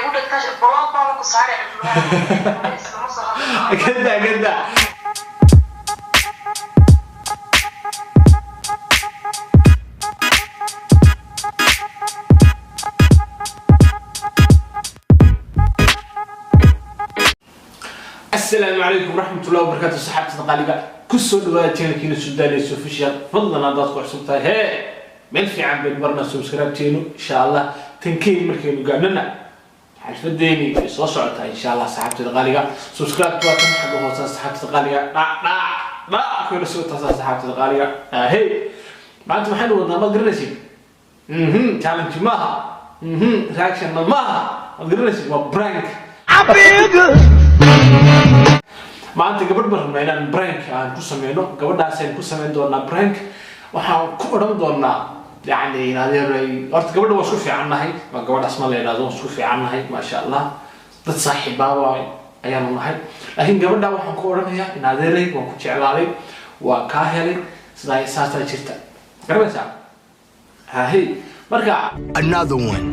Igu dhigtaa block baan ku saaray Cabdiwahaab. Iskama soo hadlo. Gada gada. Asalaamu calaykum waraxmatullahi wabarakaatu, saxaabtada qaaliga, kusoo dhawaada channelkiina Suldaan Official. Fadlan haddaad ku cusub tahay, hee, meel fiican baynu marnaa, subscribe-teenu insha Allah tankeen markaynu gaadhnana xalfadeeni way soo socotaa insha Allah. Saxaabtada qaaliga, subscribe waa tan xagga hoose, saxaabtada qaaliga, dhac dhac dhac kuyla soo taasaa, saxaabtada qaaliga. Hey, maanta maxaynu wadnaa? Maad garanaysid? Challenge maaha, reactionna maaha. Maad garanaysid? Waa prank. Maanta gabadh baan rabnaa inaan prank aan ku sameyno. Gabadhaasaan ku sameyn doonaa prank. Waxaan ku odhan doonaa, yacni, adeeray, horta gabadha waa isku fiican nahay. Waa gabadhaas ma la yidhahdo, waan isku fiican nahay, maasha Allah, dad saaxiibaaba ayaanu nahay. Laakiin gabadha waxaan ku odhanayaa, in adeeray, waan ku jeclaaday, waa kaa helay, sidaa saasaa jirta, garanaysaa? Hahe, marka Another one.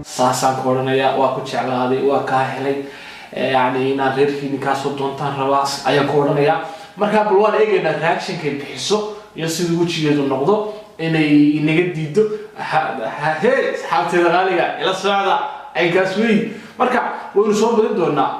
saasaan ku odhanayaa, waa ku jeclaaday, waa kaa helay, yacni inaan reerkiini kaasoo doontaan rabaa ayaan ku odhanayaa. Marka bal waan eegaynaa reactionkay bixiso iyo siduu wejigeedu noqdo, inay inaga diido. He, saxaabteeda qaaliga, ila socda aynkaas wey. Marka waynu soo badin doonaa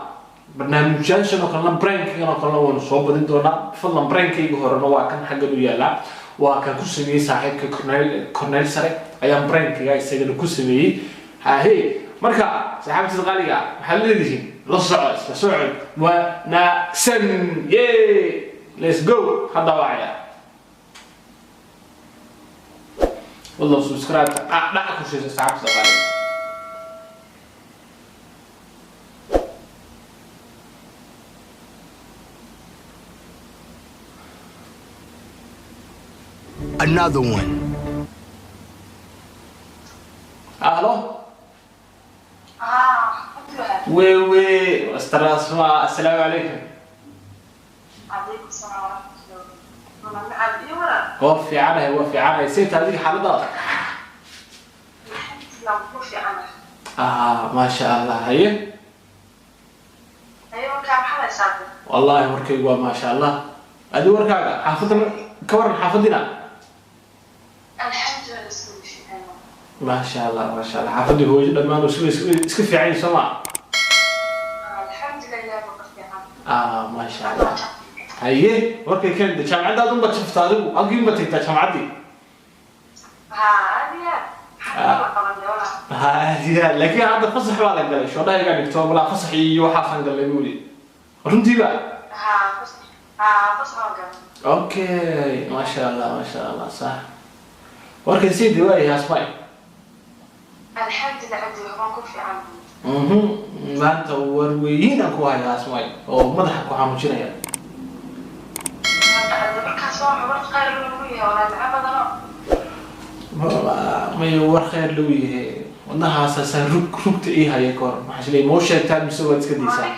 barnaamijyaashan oo kalena, prankigan oo kalena waynu soo badin doonaa. Fadlan, prankayga horena waa kan xaggan u yaalaa, waa kan ku sameeyey saaxiibka Cornel, Cornel Sare ayaan prankiga isagana ku sameeyey. Hahe, marka saxaabteeda qaaliga, maxaad leedihiin? La soco, isla socod wanaagsan. Ye, let's go. Hadda wacaya. Fadlan subscribe dhac dhac ku shiisa, saxaabteeda qaaliga. Another one. Allo. Ah, Cabdiwahaab. Wewe astrasma, assalaamu calaykum. Calaykum salaam waraxmatullahi. Macad iyo waran? Waa fiicanahay, waa fiicanahay. Sayta adiga, xaaladaada? Alxamdulillah, ku fiicanahay. Ah, maasha Allah. Haye. Haye, markaa maxaad haysaa? Wallahi warkaygu waa maasha Allah. Adi warkaaga, xaafadda ka waran, xaafadina? Alxamdulillah, isku fiican. Maasha Allah, maasha Allah. Xaafadii hooyo dhammaan iska fiican yihiin, soo ma? Alxamdulillah, ilaahay baa ka fiican. Ah, maasha Allah. Haye, warkay keenta. Jaamacadda adun baad shafta, adigu halkii unbaad tagtaa jaamacaddii? Haa, aad iyo aad. Maxaa la qaban doonaa? Ha, aad iyo aad. Laakiin hadda fasax baa la galay, shoodhahaygaa dhigto malaa, fasax iyo waxaasaan galnay buuli, runtiiba. Haa, bas haa, bas waan galay. Okay, maasha Allah, maasha Allah. Sax, warkay saydi waayahay, Asmai. Alxamdulillah, Cabdi, waxbaan ku fiican. Maanta warweyin aan ku hayaa, Asmai, oo madaxa ku xanuujinaya. Hadda Cabdi, markaas waa war khayr lagu yahay, walaa macaan badano. May, war khayr lagu yahay, wadnahaasaasaa rug rugta ii haya ka hor. Maxaa isleeyahay, ma u sheegtaa mise waad iska daysaa?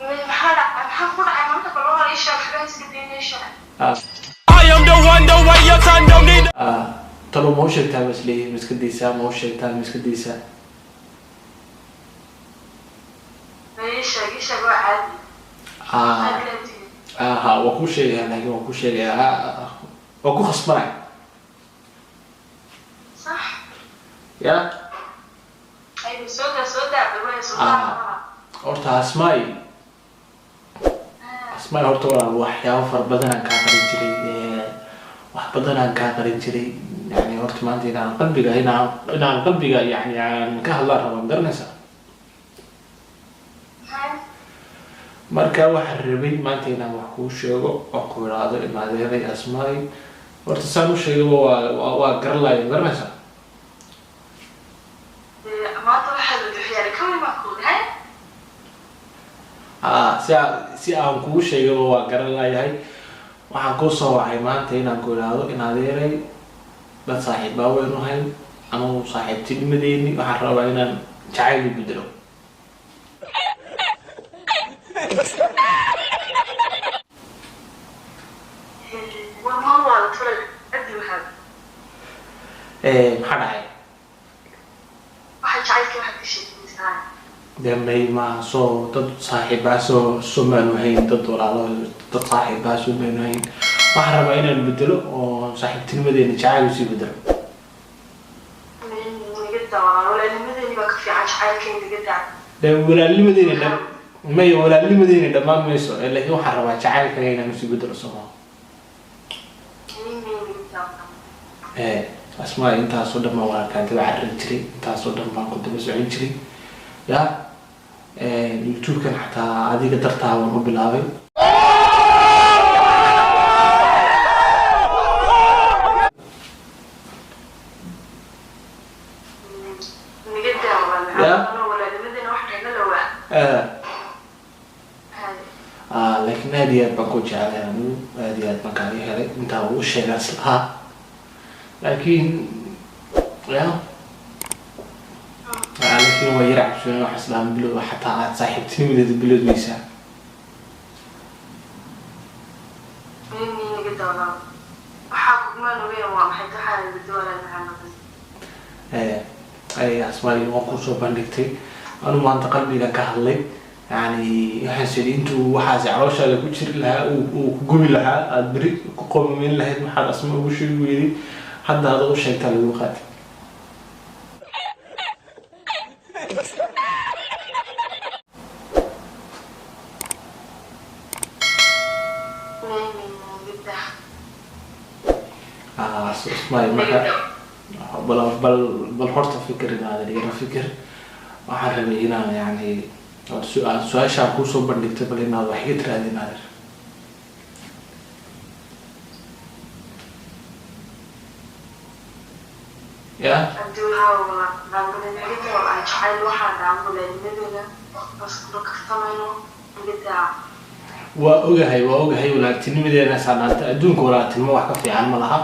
Maxaa dhacay? Maxaa ku dhacay maanta? Bal waa ii sheeg, waxba iska daynay, sheeg. Ah. I am the one, the way your son don't need. Ah, talo ma u sheegtaa ma isleeyahay, ma iska daysaa? Ma u sheegtaa, ma iska daysaa? Ii sheeg, ii sheeg, waa caadi. Ah. Khayr leedihi. Aha, waa kuu sheegaya, laakiin waa kuu sheegaya, waa ku khasbanay. Sax. Ya. Aynu soo daa, soo daa, bal waa soo Ah. daa. Horta Asmaai, Asmaai, horta walaal, waxyaabo fara badan aan kaa qarin jiray, wax badan aan kaa qarin jiray. Yani horta maanta inaan qalbiga yani aan ka hadlaan rabo, ma garanaysaa? Maxay? Marka waxaan rabay maanta inaan wax kuu sheego oo ku idhaahdo, imaadeeray Asmaai, horta saan u sheegaba waa garan laaya, ma garanaysaa? Dee, maanta waxaa la bixiyaa ka weyn baan ku dhahay. Aa, si aan kugu sheegaba waa garan laayahay. Waxaan kuu soo wacay maanta inaan ku idhaahdo, in adeeray, dad saaxiibbaa waynu hayn, anugu saaxiibtinimadeeni waxaan rabaa inaan jacayl u bedelo. War ma waa la tulay, Cabdi Wahaab? Maxaa dhacay? Waxay jacayl Jacaylka waxaad ka sheekinaysaa. Dee may maaha soo dad saaxiibaa soo maanu hayn, dad walaalo, dad saaxiibaa soo maanu hayn. Waxaan rabaa inaan bedelo oo saaxiibtinimadeena jacayl usii bedelo. Naga daa walaal, walaalnimadeeni baa ka fiican jacaylka, naga daa. Dee walaalnimadeena maya, walaalnimadeena dhammaan mayso, laakiin waxaan rabaa jacaylkana inaan usii bedelo, soo maha? May, naga daa. Asmaa, intaasoo dhan baan walaalkaan daba carari jiray, intaasoo dhan baan ku daba socon jiray. Ya YouTube-kan xataa adiga dartaa waan u bilaabay. Naga daa walaal. Ya? Maxaa walaalnimadeena wax qiimo la waa. Laakiin aad iyo aad baan ku jeclay anigu, aad iyo aad baan kaaga helay. Intaa uu sheegaas lahaa, laakiin ya laakiin waa yar cabsoon. Waxaa islaam bilow xataa aad saaxiibtinimadeeda bilowd weysaa. May, naga daa walaal. Waxaa kugumaan ogeyn waa maxay? Waxaa naga daa walaal maxamed. Ay Asmaali, waan kusoo bandhigtay anu maanta qalbigan ka hadlay. Yani waxaan sidhi intuu waxaasi calooshaada ku jiri lahaa, uu ku gubi lahaa, aada beri ku qomameyn lahayd, maxaad Asma ugu sheegi weyday? Hadda aad u sheegtaa lagu qaatay. May, naga daa. Asmaali, marka bal horta fikir inaad yara fikir. Waxaan rabay inaan yani su-aashaan kusoo bandhigtay, bal inaad wax iga tiraahdi inaad. Ya. Haddii waxaa walaal naga daa walaal, jacayl waxaa dhaan walaalnimadeena baskula kaftamayno, naga daa. Waa ogahay, waa ogahay, walaaltinimadeena saanaanta adduunka walaaltinimo wax ka fiican ma laha,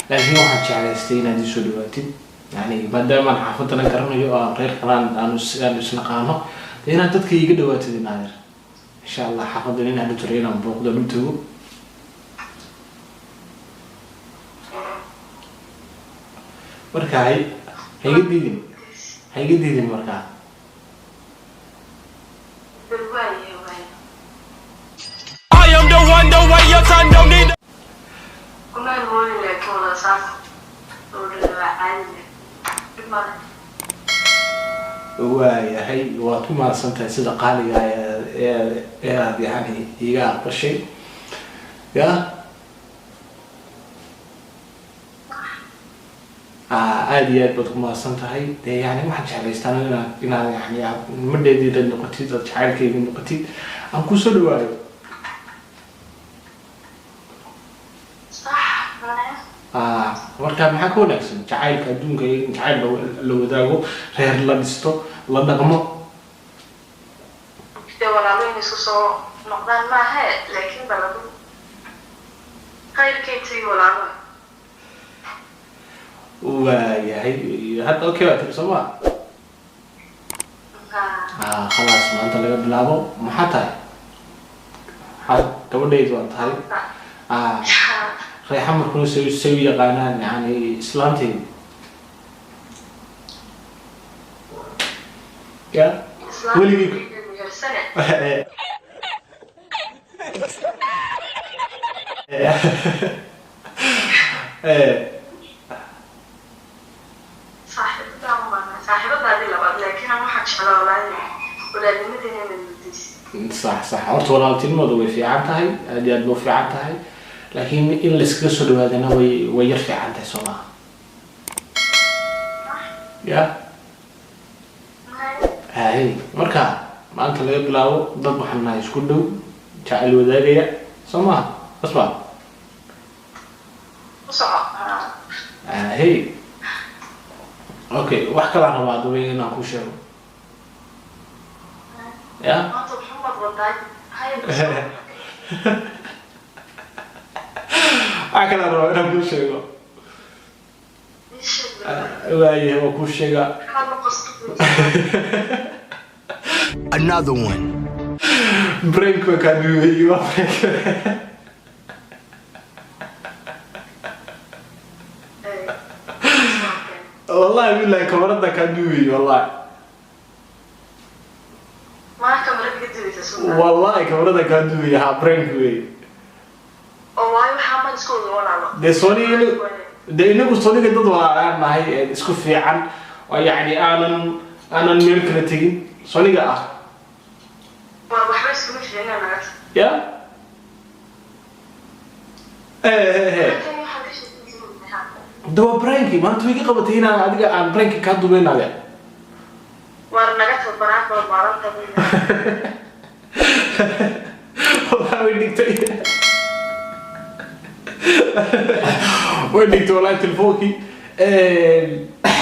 laakiin waxaan jeclaystay inaad iisoo dhawaatid, yani maadaamaan xaafadana garanayo oo aan reer kalaan aanu isnaqaano, dee inaad dadka iiga dhawaatid inaadeer. Insha Allah xaafadan inaan u tiro, inaan booqdo, u tago. Marka hay hayga diidin, hayga diidin markaa. Bal waayahay, waaya. I am the one, the way your son don't need. Kumaan moodin, laakiin walaal saas oo dhan waa caadi, dhib male. Waayahay, waad ku mahadsan tahay sida qaaliga ah ee aad yani iiga aqbashay. Ya aada iyo aad baad ku mahadsan tahay. Dee yani waxaan jeclaystaan inaad yani aad madheediida noqotid, aad jacaylkayga noqotid, aan kusoo dhawaayo. Sax male. Marka maxaa ka wanaagsan jacaylka adduunka in jacayl la wadaago, reer la dhisto, la dhaqmo? Dee walaalo inay isku soo noqdaan maahe, laakiin baladu khayrkay tagi walaalo. Waayahay, hadda okay waa tiri, soo ma? Ha. Khalaas, maanta laga bilaabo maxaa tahay? Maxaa gabadhaydu waa tahay. Reexa markuna say u yaqaanaan yani islaantaydu ya weligii. Mehersane. Saaxiibadaa umaana saaxiibadaadii labaad, laakiin aan waxaan jeclaa walaahi walaalnimadeena inaad mudaysid. Sax, horta walaaltinimadu way fiican tahay, aad iyo aad bay u fiican tahay, laakiin in layskaga soo dhawaadana way yar fiican tahay, soo maha? Ya. Hay, marka maanta laga bilaabo dad waxaan nahay isku dhow, jacayl wadaagaya, soo maha basma? U soco. Hey, okay, wax kalaan rabaa adaba inaan ku sheego ya. Maanta maxumaad wadaa? Hay, ku soco. Wax kalaan rabaa inaan ku sheego. Ii sheeg. Waayahay, waa kuu sheegaa. Maxaad la qostay? Another one. Prank waa kaa duway, waa prank. Wallahi billahi, kamarada kaa duway wallahi. Maa kamarad ka duwaysa sunta? Wallahi kamarada kaa duwaya, ha, prank wey. Oo waayo, waxaa maan isku oga, walaalo. Dee soniga, dee inagu soniga dad walaalaan nahay ee isku fiican oo yacni aanan meel kala tegin soniga ah. War, waxba iskuma fiicna naga. Ya he. Halkan waxaan ka sheekaysanaa. De waa pranki, maanta way ka qabatay inaan adiga aan pranki kaa dubaynaade. War, naga tababaraan kala maalinta. Wallahi way dhigtay, way dhigtay wallahi telefoonkii.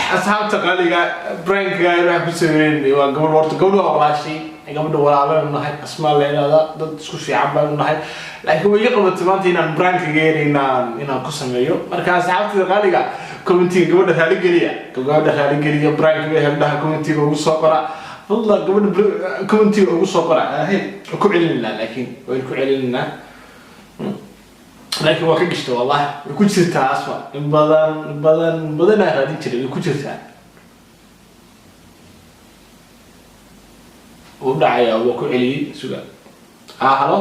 Asxaabta qaaliga, prankiga waxaan ku sameynay waa gabadh. Horta gabadh waa walaashay, gabadha walaalanu nahay, Asmaa la yidhahdaa, dad isku fiican baanu nahay, laakiin way iga qabatay maanta inaan prankiga yar inaan ku sameeyo. Marka asxaabtida qaaliga, commentiga gabadha raali geliya, gabadha raali geliya, prankiga hebdhaha commentiga ugu soo qora fadlan, gabadha commentiga ugu soo qora. Ahe, ku celinaynaa, laakiin waynu ku celinaynaa, laakiin waa ka gishta. Wallahi way ku jirtaa Asma, in badan badan badanaa raadin jiray, way ku jirtaa. Wuu dhacayaa, waa ku celiyey, suga. Ah, hello.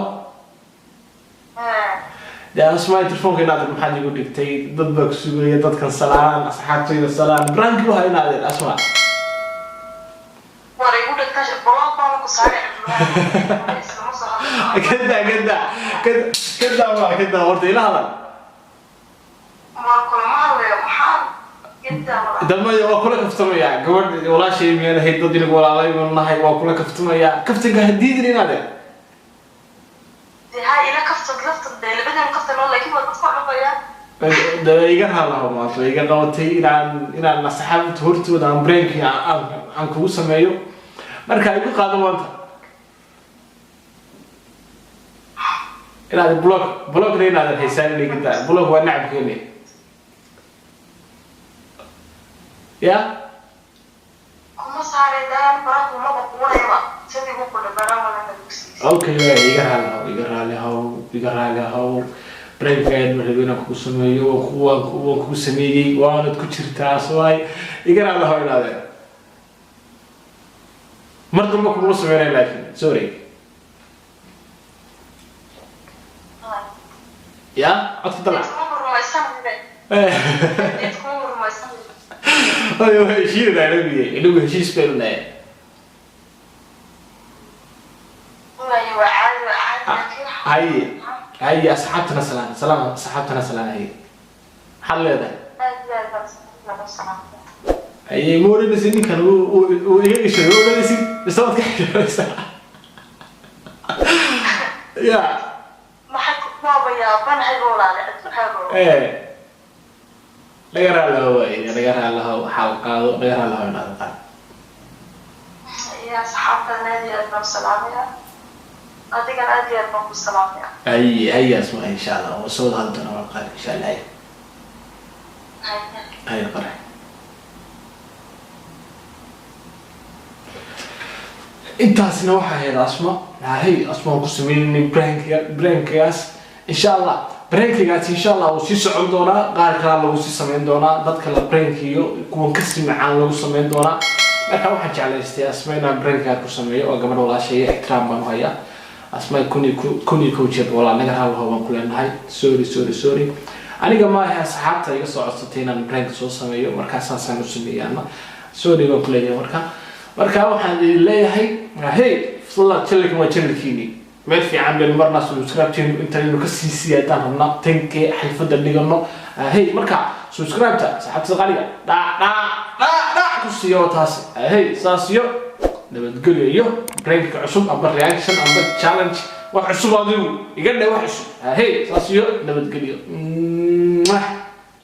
Dee Asma, telefoonka inaad maxaad igu dhigtay? Dad baa ku sugaya, dadkan salaan, asxaabtayda salaan, pranki waha inaadeen Asma. War, igu dhigta, block baan ku saaray, iskama soo hadlo. Kada kada kada kada, waa kada, horta ila hadal. War, kulama hadlayo, maxaa intaa walaal? Damaya, waa kula kaftamaya, gabadh walaashay meel ahayd, dad inagu walaalay banu nahay, waa kula kaftamaya, kaftanka hadiidin inaadeen. Dee ha ila kaftan, laftan dee labadan kaftan oo, laakiin waa dadka cunaya. De iga raalaho, maanta way iga qabatay inaan asxaabta hortooda aan pranki aan kugu sameeyo. Marka igu qaado maanta inaad block, blockna inaadan haysaan dhigita, block waa nacabkeeni ya. Kuma saaray daan bara, kuma quurayba sidii ugu kudhabaraan wala dugsiisa. Okay, waa iga raali haw, iga raali haw, iga raali haw. Pranka ayaan rabay inaan kugu sameeyo, waan kugu sameeyey, waanad ku jirtaa, so iga raali haw inaadeen mar dambe kuguma sameynaya, laakiin sorry ya, codka dalac. Kuma rumaysanaybe, kuma rumaysanaybe. Ayo, waa heshiinayna inagu, inagu heshiis baynu nahay. Waayo, waa caadi, waa caadi, laakiin Haye haye, asxaabtana salaan, salaan asxaabtana salaan. Haye, maxaad leedahay? Aad iyo aad baan lagu salaamay. Haye, ma odhanaysid ninkan uu iga gashay? Ma odhanaysid mise waad ka xishoonaysaa ya? Maxaa waaba yaabanahay walaale adduunkaaba. Eh, laga raalaho waaye, laga raalaho, xaal qaado, laga raalaho inaad qaado. Iyo asxaabtan aad iyo aad baan salaamaya, adigana aad iyo aad baan ku salaamaya. Haye haye Asma, insha Allah waa soo wada hadli doonaa, waan qaali insha Allah. Haye. Haye. Haye qare. Intaasna waxaa ahayd Asma. Hay, Asma waan ku sameynay prankiga, prankigaas insha Allah, prankigaas insha Allah wuu sii socon doonaa, qaar kalaa lagu sii sameyn doonaa, dadka la prankiyo kuwan kasii macaan lagu sameyn doonaa. Marka waxaan jeclaystay Asma inaan prankigaa ku sameeyo, oo gabadha walaashay, ixtiraam baan u hayaa Asma. 1001 jeer walaa naga raalaho baan ku leenahay, sorry, sorry, sorry. Aniga maaha, asxaabta iga soo codsatay inaan prank soo sameeyo, markaa saasaan u sameeyay, ama sorry baan ku leeyahay. Marka waxaan idin leeyahay, hey, fadlan channelkan waa channelkiini, meel fiican baynu marnaa, subscribe-teenu intaaynu ka sii siyaadaan rabnaa, tankee xalfadda dhigano. Hey, marka subscribe-ta saxaabtada qaaliga dhac dhac dhac dhac ku siiyo taas. Hey, saas iyo nabadgelyo, iyo prank cusub amba reaction amba challenge, wax cusub, adigu iga dhe wax cusub. Hey, saas iyo nabadgelyo. Mwah.